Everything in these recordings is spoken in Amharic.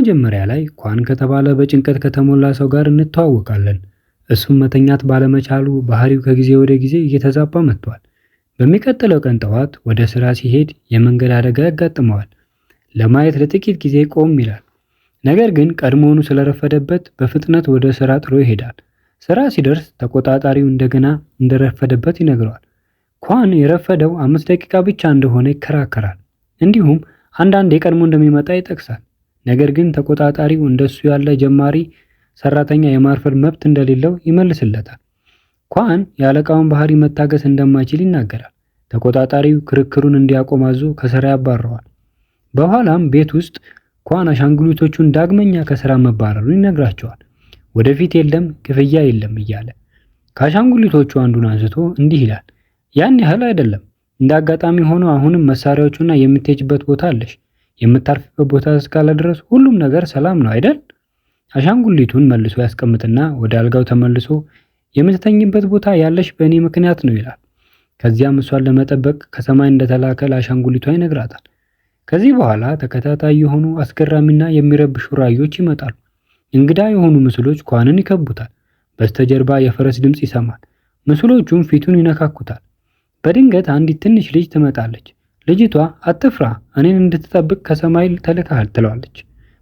በመጀመሪያ ላይ ኳን ከተባለ በጭንቀት ከተሞላ ሰው ጋር እንተዋወቃለን። እሱም መተኛት ባለመቻሉ ባህሪው ከጊዜ ወደ ጊዜ እየተዛባ መጥቷል። በሚቀጥለው ቀን ጠዋት ወደ ስራ ሲሄድ የመንገድ አደጋ ያጋጥመዋል። ለማየት ለጥቂት ጊዜ ቆም ይላል። ነገር ግን ቀድሞውኑ ስለረፈደበት በፍጥነት ወደ ስራ ጥሎ ይሄዳል። ስራ ሲደርስ ተቆጣጣሪው እንደገና እንደረፈደበት ይነግረዋል። ኳን የረፈደው 5 ደቂቃ ብቻ እንደሆነ ይከራከራል። እንዲሁም አንዳንዴ ቀድሞ እንደሚመጣ ይጠቅሳል። ነገር ግን ተቆጣጣሪው እንደሱ ያለ ጀማሪ ሰራተኛ የማርፈድ መብት እንደሌለው ይመልስለታል። ኳን የአለቃውን ባህሪ መታገስ እንደማይችል ይናገራል። ተቆጣጣሪው ክርክሩን እንዲያቆም አዞ ከስራ ያባረዋል። በኋላም ቤት ውስጥ ኳን አሻንጉሊቶቹን ዳግመኛ ከስራ መባረሩን ይነግራቸዋል። ወደፊት የለም፣ ክፍያ የለም እያለ ከአሻንጉሊቶቹ አንዱን አንስቶ እንዲህ ይላል። ያን ያህል አይደለም። እንደ አጋጣሚ ሆኖ አሁንም መሳሪያዎቹና የምትሄጅበት ቦታ አለሽ። የምታርፊበት ቦታ እስካለ ድረስ ሁሉም ነገር ሰላም ነው አይደል? አሻንጉሊቱን መልሶ ያስቀምጥና ወደ አልጋው ተመልሶ የምትተኝበት ቦታ ያለሽ በእኔ ምክንያት ነው ይላል። ከዚያም እሷን ለመጠበቅ ከሰማይ እንደተላከ ለአሻንጉሊቷ ይነግራታል። ከዚህ በኋላ ተከታታይ የሆኑ አስገራሚና የሚረብሹ ራእዮች ይመጣሉ። እንግዳ የሆኑ ምስሎች ኳንን ይከቡታል። በስተጀርባ የፈረስ ድምፅ ይሰማል። ምስሎቹም ፊቱን ይነካኩታል። በድንገት አንዲት ትንሽ ልጅ ትመጣለች። ልጅቷ አትፍራ፣ እኔን እንድትጠብቅ ከሰማይ ተልከሃል ትለዋለች።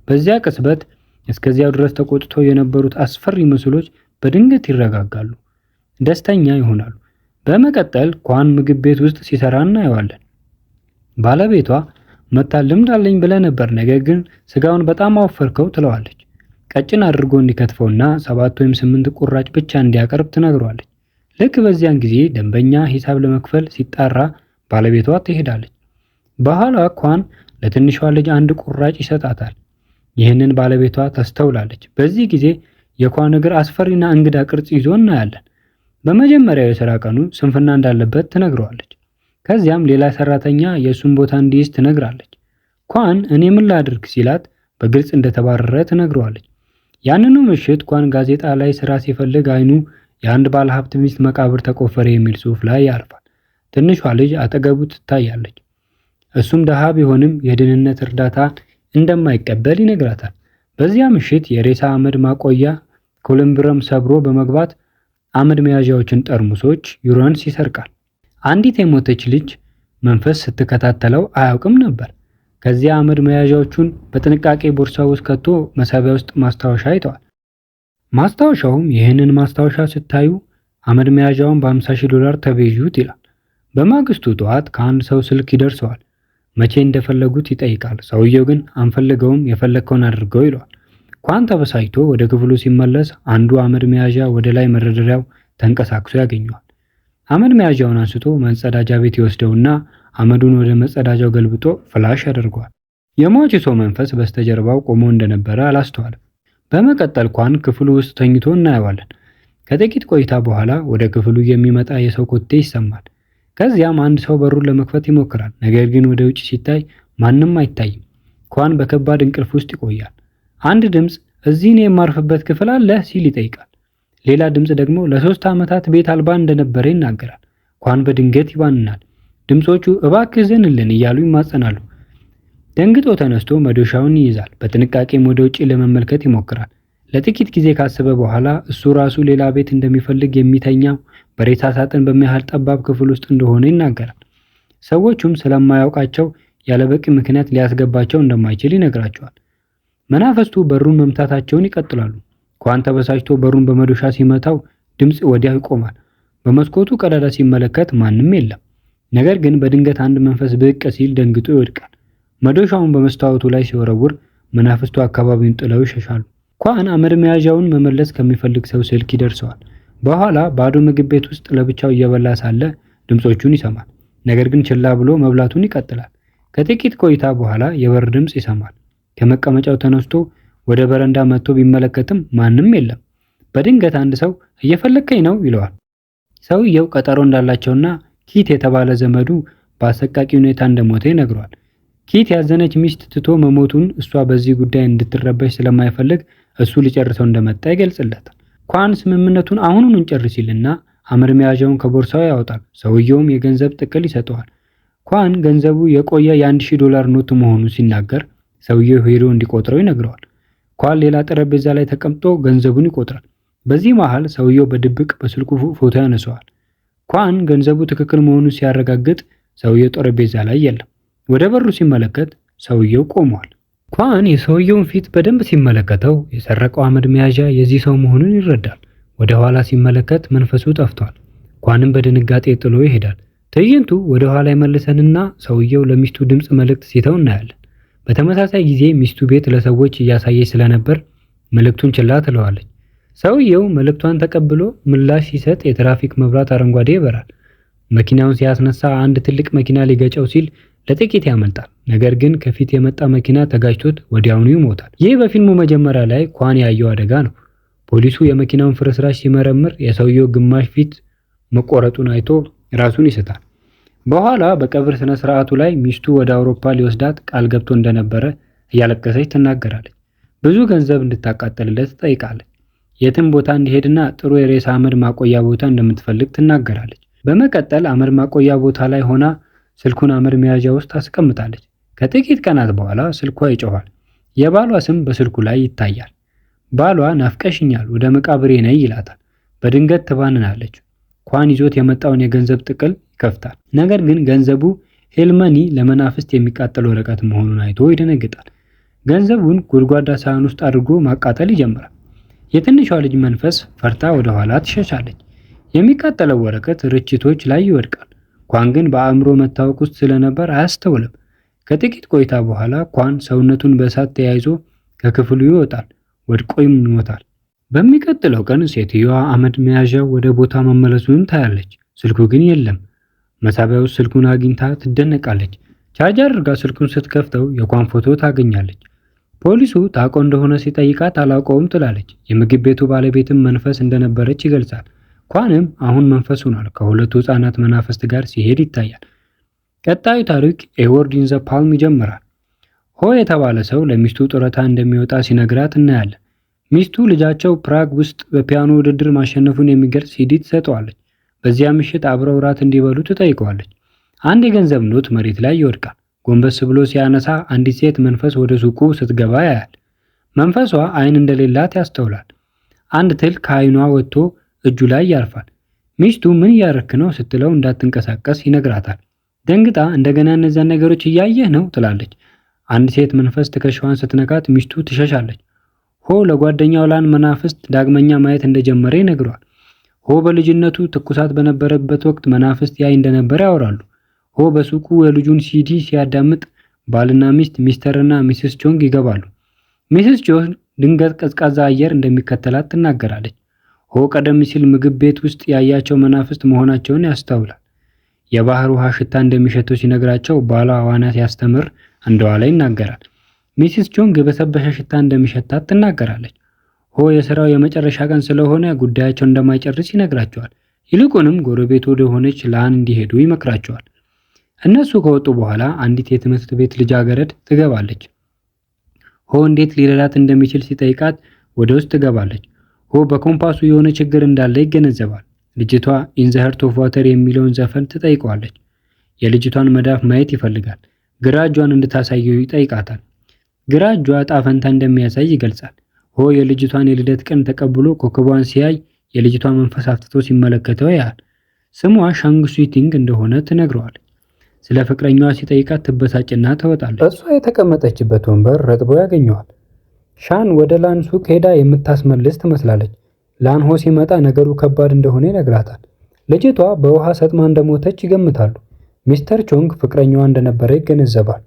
በዚያ ቅጽበት እስከዚያው ድረስ ተቆጥተው የነበሩት አስፈሪ ምስሎች በድንገት ይረጋጋሉ፣ ደስተኛ ይሆናሉ። በመቀጠል ኳን ምግብ ቤት ውስጥ ሲሰራ እናየዋለን። ባለቤቷ መታ ልምድ አለኝ ብለህ ነበር፣ ነገር ግን ስጋውን በጣም አወፈርከው ትለዋለች። ቀጭን አድርጎ እንዲከትፈውና 7 ወይም 8 ቁራጭ ብቻ እንዲያቀርብ ትነግረዋለች። ልክ በዚያን ጊዜ ደንበኛ ሂሳብ ለመክፈል ሲጣራ ባለቤቷ ትሄዳለች። በኋላ ኳን ለትንሿ ልጅ አንድ ቁራጭ ይሰጣታል። ይህንን ባለቤቷ ታስተውላለች። በዚህ ጊዜ የኳን እግር አስፈሪና እንግዳ ቅርጽ ይዞ እናያለን። በመጀመሪያው የሥራ ቀኑ ስንፍና እንዳለበት ትነግረዋለች። ከዚያም ሌላ ሰራተኛ የእሱን ቦታ እንዲይዝ ትነግራለች። ኳን እኔ ምን ላድርግ ሲላት በግልጽ እንደተባረረ ትነግረዋለች። ያንኑ ምሽት ኳን ጋዜጣ ላይ ስራ ሲፈልግ አይኑ የአንድ ባለሀብት ሚስት መቃብር ተቆፈረ የሚል ጽሑፍ ላይ ያርፋል። ትንሿ ልጅ አጠገቡ ትታያለች። እሱም ደሃ ቢሆንም የደህንነት እርዳታ እንደማይቀበል ይነግራታል። በዚያ ምሽት የሬሳ አመድ ማቆያ columbarium ሰብሮ በመግባት አመድ መያዣዎችን ጠርሙሶች urns ይሰርቃል። አንዲት የሞተች ልጅ መንፈስ ስትከታተለው አያውቅም ነበር። ከዚያ አመድ መያዣዎቹን በጥንቃቄ ቦርሳ ውስጥ ከቶ መሳቢያ ውስጥ ማስታወሻ አይተዋል። ማስታወሻውም ይህንን ማስታወሻ ስታዩ አመድ መያዣውን በ50 ሺህ ዶላር ተቤዡት ይላል። በማግስቱ ጠዋት ከአንድ ሰው ስልክ ይደርሰዋል። መቼ እንደፈለጉት ይጠይቃል። ሰውየው ግን አንፈልገውም፣ የፈለግከውን አድርገው ይለዋል። ኳን ተበሳጭቶ ወደ ክፍሉ ሲመለስ አንዱ አመድ መያዣ ወደ ላይ መደርደሪያው ተንቀሳቅሶ ያገኘዋል። አመድ መያዣውን አንስቶ መጸዳጃ ቤት ይወስደውና አመዱን ወደ መጸዳጃው ገልብጦ flush ያደርገዋል። የሟቹ ሰው መንፈስ በስተጀርባው ቆሞ እንደነበረ አላስተዋልም። በመቀጠል ኳን ክፍሉ ውስጥ ተኝቶ እናየዋለን። ከጥቂት ቆይታ በኋላ ወደ ክፍሉ የሚመጣ የሰው ኮቴ ይሰማል። ከዚያም አንድ ሰው በሩን ለመክፈት ይሞክራል። ነገር ግን ወደ ውጭ ሲታይ ማንም አይታይም። ኳን በከባድ እንቅልፍ ውስጥ ይቆያል። አንድ ድምፅ እዚህ እኔ የማርፍበት ክፍል አለ ሲል ይጠይቃል። ሌላ ድምፅ ደግሞ ለ3 ዓመታት ቤት አልባ እንደነበረ ይናገራል። ኳን በድንገት ይባንናል። ድምፆቹ እባክህ ዘንልን እያሉ ይማጸናሉ። ደንግጦ ተነስቶ መዶሻውን ይይዛል። በጥንቃቄም ወደ ውጭ ለመመልከት ይሞክራል። ለጥቂት ጊዜ ካሰበ በኋላ እሱ ራሱ ሌላ ቤት እንደሚፈልግ የሚተኛው በሬሳ ሳጥን በሚያህል ጠባብ ክፍል ውስጥ እንደሆነ ይናገራል። ሰዎቹም ስለማያውቃቸው ያለበቂ ምክንያት ሊያስገባቸው እንደማይችል ይነግራቸዋል። መናፍስቱ በሩን መምታታቸውን ይቀጥላሉ። ኳን ተበሳጭቶ በሩን በመዶሻ ሲመታው ድምፅ ወዲያው ይቆማል። በመስኮቱ ቀዳዳ ሲመለከት ማንም የለም። ነገር ግን በድንገት አንድ መንፈስ ብቅ ሲል ደንግጦ ይወድቃል። መዶሻውን በመስታወቱ ላይ ሲወረውር መናፍስቱ አካባቢውን ጥለው ይሸሻሉ። ኳን አመድ መያዣውን መመለስ ከሚፈልግ ሰው ስልክ ይደርሰዋል። በኋላ ባዶ ምግብ ቤት ውስጥ ለብቻው እየበላ ሳለ ድምፆቹን ይሰማል። ነገር ግን ችላ ብሎ መብላቱን ይቀጥላል። ከጥቂት ቆይታ በኋላ የበር ድምፅ ይሰማል። ከመቀመጫው ተነስቶ ወደ በረንዳ መጥቶ ቢመለከትም ማንም የለም። በድንገት አንድ ሰው እየፈለግከኝ ነው ይለዋል። ሰውየው ቀጠሮ እንዳላቸውና ኪት የተባለ ዘመዱ በአሰቃቂ ሁኔታ እንደሞተ ይነግረዋል። ኪት ያዘነች ሚስት ትቶ መሞቱን እሷ በዚህ ጉዳይ እንድትረበሽ ስለማይፈልግ እሱ ሊጨርሰው እንደመጣ ይገልጽለታል። ኳን ስምምነቱን አሁኑን እንጨርስ ይልና አመድ መያዣውን ከቦርሳው ያወጣል። ሰውየውም የገንዘብ ጥቅል ይሰጠዋል። ኳን ገንዘቡ የቆየ የ1000 ዶላር ኖት መሆኑን ሲናገር ሰውየው ሄዶ እንዲቆጥረው ይነግረዋል። ኳን ሌላ ጠረጴዛ ላይ ተቀምጦ ገንዘቡን ይቆጥራል። በዚህ መሃል ሰውየው በድብቅ በስልኩ ፎቶ ያነሳዋል። ኳን ገንዘቡ ትክክል መሆኑን ሲያረጋግጥ ሰውየው ጠረጴዛ ላይ የለም። ወደ በሩ ሲመለከት ሰውየው ቆሟል። ኳን የሰውየውን ፊት በደንብ ሲመለከተው የሰረቀው አመድ መያዣ የዚህ ሰው መሆኑን ይረዳል። ወደ ኋላ ሲመለከት መንፈሱ ጠፍቷል። ኳንም በድንጋጤ ጥሎ ይሄዳል። ትዕይንቱ ወደ ኋላ ይመልሰንና ሰውየው ለሚስቱ ድምፅ መልእክት ሲተው እናያለን። በተመሳሳይ ጊዜ ሚስቱ ቤት ለሰዎች እያሳየች ስለነበር መልእክቱን ችላ ትለዋለች። ሰውየው መልእክቷን ተቀብሎ ምላሽ ሲሰጥ የትራፊክ መብራት አረንጓዴ ይበራል። መኪናውን ሲያስነሳ አንድ ትልቅ መኪና ሊገጨው ሲል ለጥቂት ያመልጣል። ነገር ግን ከፊት የመጣ መኪና ተጋጭቶት ወዲያውኑ ይሞታል። ይህ በፊልሙ መጀመሪያ ላይ ኳን ያየው አደጋ ነው። ፖሊሱ የመኪናውን ፍርስራሽ ሲመረምር የሰውየው ግማሽ ፊት መቆረጡን አይቶ ራሱን ይስታል። በኋላ በቀብር ስነ ስርዓቱ ላይ ሚስቱ ወደ አውሮፓ ሊወስዳት ቃል ገብቶ እንደነበረ እያለቀሰች ትናገራለች። ብዙ ገንዘብ እንድታቃጠልለት ትጠይቃለች። የትም ቦታ እንዲሄድና ጥሩ የሬሳ አመድ ማቆያ ቦታ እንደምትፈልግ ትናገራለች። በመቀጠል አመድ ማቆያ ቦታ ላይ ሆና ስልኩን አመድ መያዣ ውስጥ ታስቀምጣለች። ከጥቂት ቀናት በኋላ ስልኳ ይጮኻል። የባሏ ስም በስልኩ ላይ ይታያል። ባሏ ናፍቀሽኛል፣ ወደ መቃብሬ ነይ ይላታል። በድንገት ትባንናለች። ኳን ይዞት የመጣውን የገንዘብ ጥቅል ይከፍታል። ነገር ግን ገንዘቡ hell money ለመናፍስት የሚቃጠል ወረቀት መሆኑን አይቶ ይደነግጣል። ገንዘቡን ጎድጓዳ ሳህን ውስጥ አድርጎ ማቃጠል ይጀምራል። የትንሿ ልጅ መንፈስ ፈርታ ወደ ኋላ ትሸሻለች። የሚቃጠለው ወረቀት ርችቶች ላይ ይወድቃል። ኳን ግን በአእምሮ መታወክ ውስጥ ስለነበር አያስተውልም። ከጥቂት ቆይታ በኋላ ኳን ሰውነቱን በእሳት ተያይዞ ከክፍሉ ይወጣል፣ ወድቆም ይሞታል። በሚቀጥለው ቀን ሴትዮዋ አመድ መያዣው ወደ ቦታ መመለሱን ታያለች። ስልኩ ግን የለም። መሳቢያ ውስጥ ስልኩን አግኝታ ትደነቃለች። ቻርጅ አድርጋ ስልኩን ስትከፍተው የኳን ፎቶ ታገኛለች። ፖሊሱ ታውቀው እንደሆነ ሲጠይቃት አላውቀውም ትላለች። የምግብ ቤቱ ባለቤትም መንፈስ እንደነበረች ይገልጻል። ኳንም አሁን መንፈስ ሆኗል። ከሁለቱ ሕፃናት መናፍስት ጋር ሲሄድ ይታያል። ቀጣዩ ታሪክ A Word in the Palm ይጀምራል። ሆ የተባለ ሰው ለሚስቱ ጡረታ እንደሚወጣ ሲነግራት እናያለን። ሚስቱ ልጃቸው ፕራግ ውስጥ በፒያኖ ውድድር ማሸነፉን የሚገልጽ ሲዲ ትሰጠዋለች። በዚያ ምሽት አብረው ራት እንዲበሉ ትጠይቀዋለች። አንድ የገንዘብ ኖት መሬት ላይ ይወድቃል። ጎንበስ ብሎ ሲያነሳ አንዲት ሴት መንፈስ ወደ ሱቁ ስትገባ ያያል። መንፈሷ ዓይን እንደሌላት ያስተውላል። አንድ ትል ከዓይኗ ወጥቶ እጁ ላይ ያርፋል። ሚስቱ ምን እያረክ ነው ስትለው እንዳትንቀሳቀስ ይነግራታል። ደንግጣ እንደገና እነዚያን ነገሮች እያየህ ነው ትላለች። አንድ ሴት መንፈስ ትከሻዋን ስትነካት ሚስቱ ትሸሻለች። ሆ ለጓደኛው ላን መናፍስት ዳግመኛ ማየት እንደጀመረ ይነግረዋል። ሆ በልጅነቱ ትኩሳት በነበረበት ወቅት መናፍስት ያይ እንደነበረ ያወራሉ። ሆ በሱቁ የልጁን ሲዲ ሲያዳምጥ ባልና ሚስት ሚስተርና ሚስስ ቾንግ ይገባሉ። ሚስስ ቾንግ ድንገት ቀዝቃዛ አየር እንደሚከተላት ትናገራለች። ሆ ቀደም ሲል ምግብ ቤት ውስጥ ያያቸው መናፍስት መሆናቸውን ያስተውላል። የባህር ውሃ ሽታ እንደሚሸተው ሲነግራቸው ባሏ ዋና ሲያስተምር እንደዋለ ይናገራል። ሚስስ ቾንግ የበሰበሰ ሽታ እንደሚሸታት ትናገራለች። ሆ የስራው የመጨረሻ ቀን ስለሆነ ጉዳያቸው እንደማይጨርስ ይነግራቸዋል። ይልቁንም ጎረቤት ወደ ሆነች ላን እንዲሄዱ ይመክራቸዋል። እነሱ ከወጡ በኋላ አንዲት የትምህርት ቤት ልጃገረድ ትገባለች። ሆ እንዴት ሊረዳት እንደሚችል ሲጠይቃት ወደ ውስጥ ትገባለች። ሆ በኮምፓሱ የሆነ ችግር እንዳለ ይገነዘባል። ልጅቷ In the Heart of Water የሚለውን ዘፈን ትጠይቀዋለች። የልጅቷን መዳፍ ማየት ይፈልጋል። ግራ እጇን እንድታሳየው ይጠይቃታል። ግራ እጇ ዕጣ ፈንታ እንደሚያሳይ ይገልጻል። ሆ የልጅቷን የልደት ቀን ተቀብሎ ኮከቧን ሲያይ የልጅቷ መንፈስ አፍጥጦ ሲመለከተው ያያል። ስሟ ሻንግ ሱቲንግ እንደሆነ ትነግረዋለች። ስለ ፍቅረኛዋ ሲጠይቃት ትበሳጭና ትወጣለች። እሷ የተቀመጠችበት ወንበር ረጥቦ ያገኘዋል። ሻን ወደ ላን ሱቅ ሄዳ የምታስመልስ ትመስላለች። ላን ሆ ሲመጣ ነገሩ ከባድ እንደሆነ ይነግራታል። ልጅቷ በውሃ ሰጥማ እንደሞተች ይገምታሉ። ሚስተር ቾንግ ፍቅረኛዋ እንደነበረ ይገነዘባል።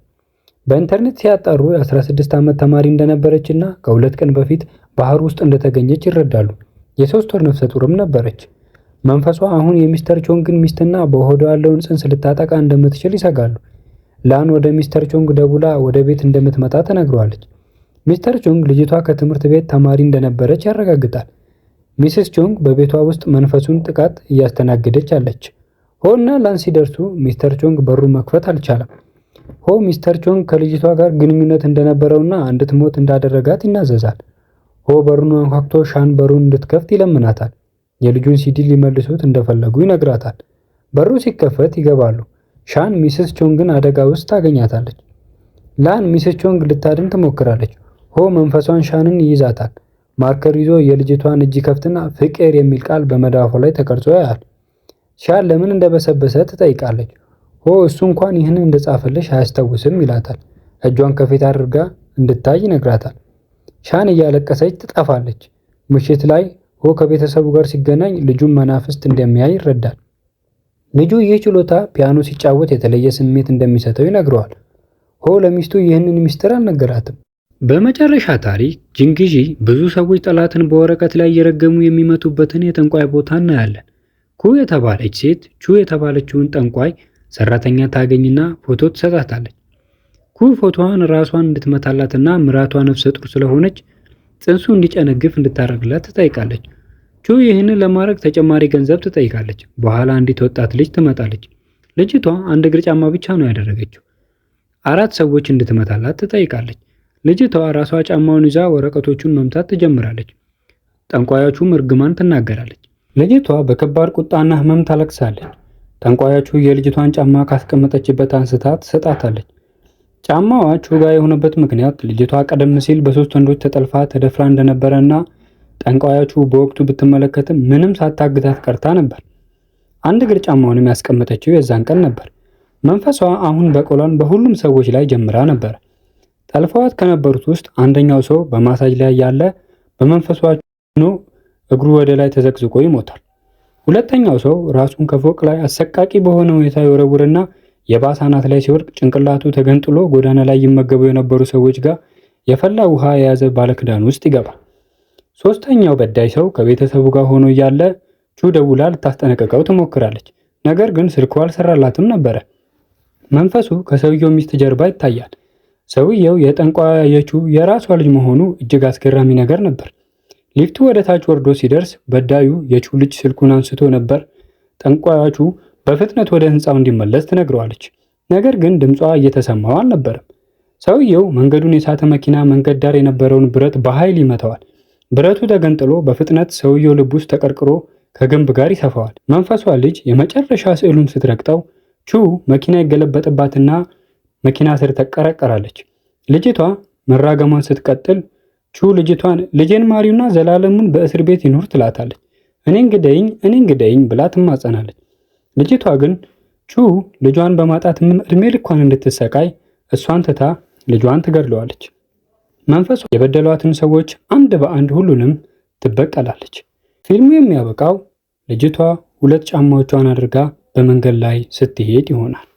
በኢንተርኔት ሲያጣሩ የ16 ዓመት ተማሪ እንደነበረችና ከ2 ቀን በፊት ባህር ውስጥ እንደተገኘች ይረዳሉ። የ3 ወር ነፍሰ ጡርም ነበረች። መንፈሷ አሁን የሚስተር ቾንግን ሚስትና በሆዷ ያለውን ጽንስ ልታጠቃ እንደምትችል ይሰጋሉ። ላን ወደ ሚስተር ቾንግ ደውላ ወደ ቤት እንደምትመጣ ተነግረዋለች። ሚስተር ቾንግ ልጅቷ ከትምህርት ቤት ተማሪ እንደነበረች ያረጋግጣል። ሚስስ ቾንግ በቤቷ ውስጥ መንፈሱን ጥቃት እያስተናገደች አለች። ሆ እና ላን ሲደርሱ ሚስተር ቾንግ በሩን መክፈት አልቻለም። ሆ ሚስተር ቾንግ ከልጅቷ ጋር ግንኙነት እንደነበረውና እንድትሞት እንዳደረጋት ይናዘዛል። ሆ በሩን አንኳኩቶ ሻን በሩን እንድትከፍት ይለምናታል። የልጁን ሲዲ ሊመልሱት እንደፈለጉ ይነግራታል። በሩ ሲከፈት ይገባሉ። ሻን ሚስስ ቾንግን አደጋ ውስጥ ታገኛታለች። ላን ሚስስ ቾንግ ልታድን ትሞክራለች። ሆ መንፈሷን ሻንን ይይዛታል። Marker ይዞ የልጅቷን እጅ ከፍትና ፍቅር የሚል ቃል በመዳፏ ላይ ተቀርጾ ያያል። ሻን ለምን እንደበሰበሰ ትጠይቃለች። ሆ እሱ እንኳን ይህንን እንደጻፈልሽ አያስታውስም ይላታል። እጇን ከፊት አድርጋ እንድታይ ይነግራታል። ሻን እያለቀሰች ትጠፋለች። ምሽት ላይ ሆ ከቤተሰቡ ጋር ሲገናኝ ልጁን መናፍስት እንደሚያይ ይረዳል። ልጁ ይህ ችሎታ ፒያኖ ሲጫወት የተለየ ስሜት እንደሚሰጠው ይነግረዋል። ሆ ለሚስቱ ይህንን ሚስጥር አልነገራትም። በመጨረሻ ታሪክ ጂንግዢ ብዙ ሰዎች ጠላትን በወረቀት ላይ እየረገሙ የሚመቱበትን የጠንቋይ ቦታ እናያለን። ኩ የተባለች ሴት ቹ የተባለችውን ጠንቋይ ሰራተኛ ታገኝና ፎቶ ትሰጣታለች። ኩ ፎቶዋን ራሷን እንድትመታላትና ምራቷ ነፍሰ ጡር ስለሆነች ጽንሱ እንዲጨነግፍ እንድታደርግላት ትጠይቃለች። ቹ ይህንን ለማድረግ ተጨማሪ ገንዘብ ትጠይቃለች። በኋላ አንዲት ወጣት ልጅ ትመጣለች። ልጅቷ አንድ እግር ጫማ ብቻ ነው ያደረገችው። አራት ሰዎች እንድትመታላት ትጠይቃለች። ልጅቷ ራሷ ጫማውን ይዛ ወረቀቶቹን መምታት ትጀምራለች። ጠንቋያቹም እርግማን ትናገራለች። ልጅቷ በከባድ ቁጣና ሕመም ታለቅሳለች። ጠንቋያቹ የልጅቷን ጫማ ካስቀመጠችበት አንስታ ትሰጣታለች። ጫማዋ ቹ ጋ የሆነበት ምክንያት ልጅቷ ቀደም ሲል በሶስት ወንዶች ተጠልፋ ተደፍራ እንደነበረና ጠንቋያቹ በወቅቱ ብትመለከትም ምንም ሳታግታት ቀርታ ነበር። አንድ እግር ጫማውንም ያስቀመጠችው የዛን ቀን ነበር። መንፈሷ አሁን በቆሏን በሁሉም ሰዎች ላይ ጀምራ ነበር። ጠልፈዋት ከነበሩት ውስጥ አንደኛው ሰው በማሳጅ ላይ ያለ በመንፈሷ ሆኖ እግሩ ወደ ላይ ተዘቅዝቆ ይሞታል። ሁለተኛው ሰው ራሱን ከፎቅ ላይ አሰቃቂ በሆነ ሁኔታ ይወረውርና የባስ አናት ላይ ሲወድቅ ጭንቅላቱ ተገንጥሎ ጎዳና ላይ ይመገቡ የነበሩ ሰዎች ጋር የፈላ ውሃ የያዘ ባለክዳን ውስጥ ይገባል። ሶስተኛው በዳይ ሰው ከቤተሰቡ ጋር ሆኖ እያለ ቹ ደውላ ልታስጠነቅቀው ትሞክራለች። ነገር ግን ስልኩ አልሰራላትም ነበረ። መንፈሱ ከሰውየው ሚስት ጀርባ ይታያል። ሰውየው የጠንቋያ የቹ የራሷ ልጅ መሆኑ እጅግ አስገራሚ ነገር ነበር። ሊፍቱ ወደ ታች ወርዶ ሲደርስ በዳዩ የቹ ልጅ ስልኩን አንስቶ ነበር። ጠንቋያቹ በፍጥነት ወደ ህንፃው እንዲመለስ ትነግረዋለች። ነገር ግን ድምጿ እየተሰማው አልነበረም። ሰውየው መንገዱን የሳተ መኪና መንገድ ዳር የነበረውን ብረት በኃይል ይመታዋል። ብረቱ ተገንጥሎ በፍጥነት ሰውየው ልብ ውስጥ ተቀርቅሮ ከግንብ ጋር ይሰፋዋል። መንፈሷ ልጅ የመጨረሻ ስዕሉን ስትረግጠው ቹ መኪና ይገለበጥባትና መኪና ስር ተቀረቀራለች። ልጅቷ መራገሟን ስትቀጥል ቹ ልጅቷን ልጄን ማሪውና ዘላለሙን በእስር ቤት ይኑር ትላታለች። እኔን ግደይኝ፣ እኔን ግደይኝ ብላ ትማጸናለች። ልጅቷ ግን ቹ ልጇን በማጣት እድሜ ልኳን እንድትሰቃይ እሷን ትታ ልጇን ትገድለዋለች። መንፈሷ የበደሏትን ሰዎች አንድ በአንድ ሁሉንም ትበቀላለች። ፊልሙ የሚያበቃው ልጅቷ ሁለት ጫማዎቿን አድርጋ በመንገድ ላይ ስትሄድ ይሆናል።